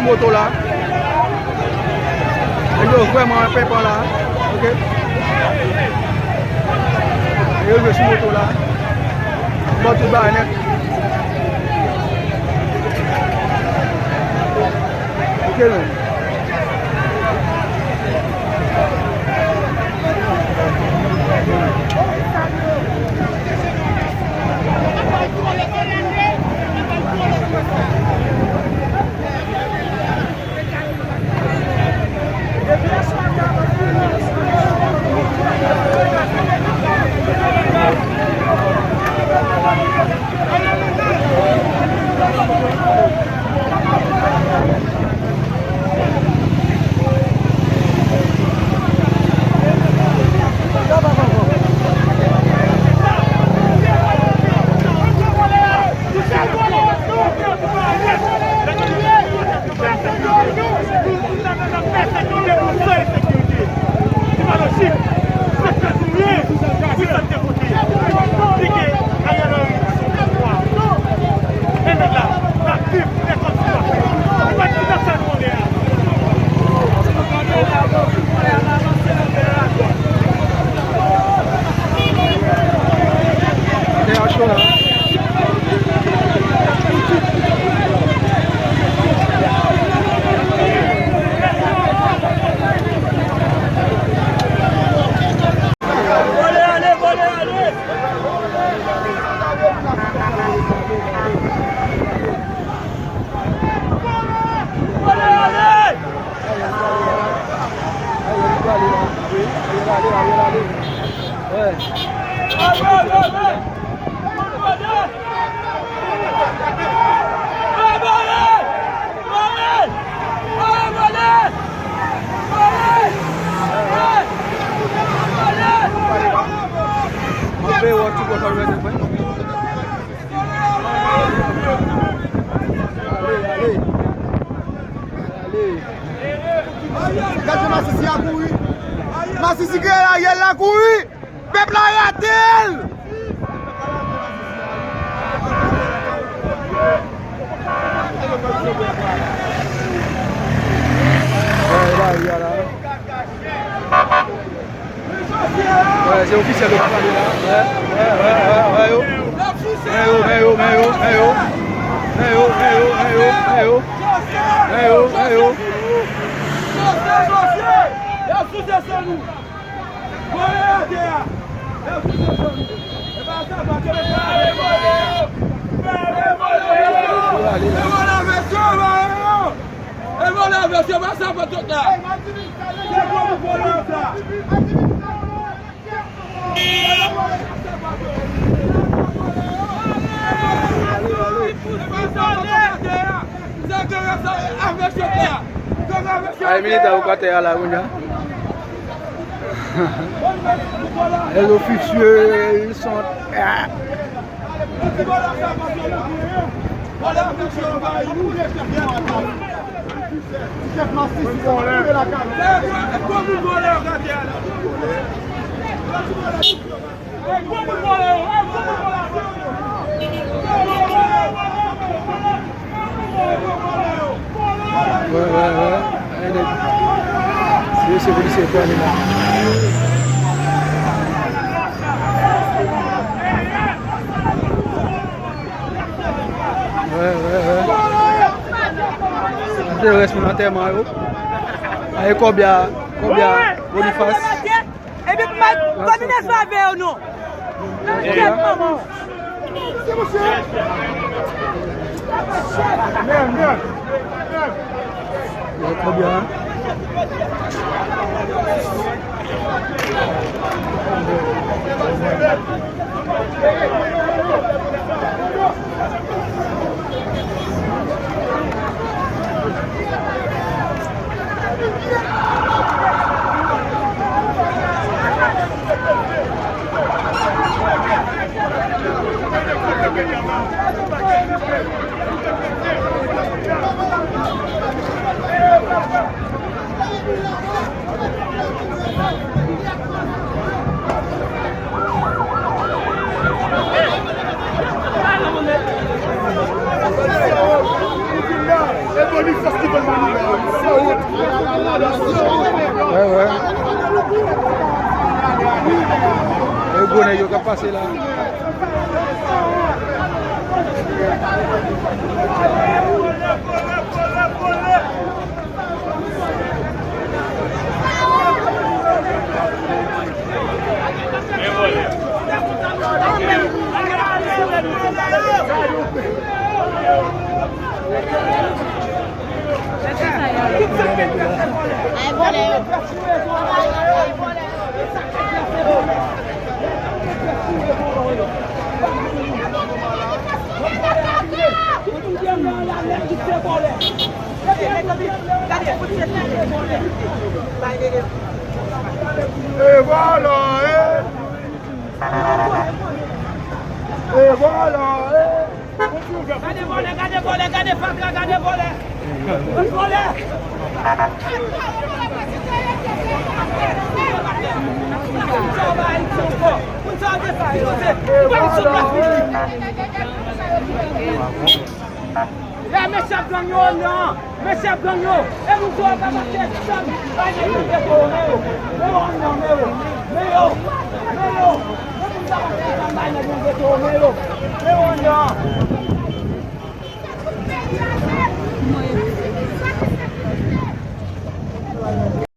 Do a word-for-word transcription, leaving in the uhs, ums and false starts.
Moto la. Nèg yo vrèman anpenpan la. Ok. Yo rive sou moto la. Bon, tout bagay nèt. Ok, men. Ale, ale. Ale. Gade masisi a kouri. Masisi gen Ariel la kouri. Pèp la rate l. Wè, se ofisyèl yo k ap pale la. Wè, wè, wè, wè, wè yo. Men yo, men yo, men yo, men yo. Men yo, men yo, men yo, men yo. Men yo, men yo. Ay, militan yo k atè a la, kounye a. Les officiers, ils sont, ah. Wè, wè, wè. Ay, nèg. Se, se polisye yo pran li la. Wè, wè, wè. Sa se rès moun antèman yo. Ay, kòbya, kòbya, Bonifas. Epi pou m al konbinezon avè yo non. Nan tèt manman w. Yo, trè byen, hein? Wè, wè. E gwo nèg yo k ap pase la. Ay, vòlè yo. E vòlè, e! E vòlè, e! Gade vòlè, gade vòlè, gade fatra, gade vòlè. Vòlè. Moun sa yo ba Ayiti ankò. Moun sa yo defann yo se. Ou pa sou plas piblik. E mesye ap gang yo nan. Mesye ap gang yo. E moun sa yo ka mache sèm. Bay nèg yo geto yo, men yo. Men yo anndan, men yo. Men yo. Men yo. Men moun sa yo ka bay nèg yo geto yo, men yo. Men yo anndan.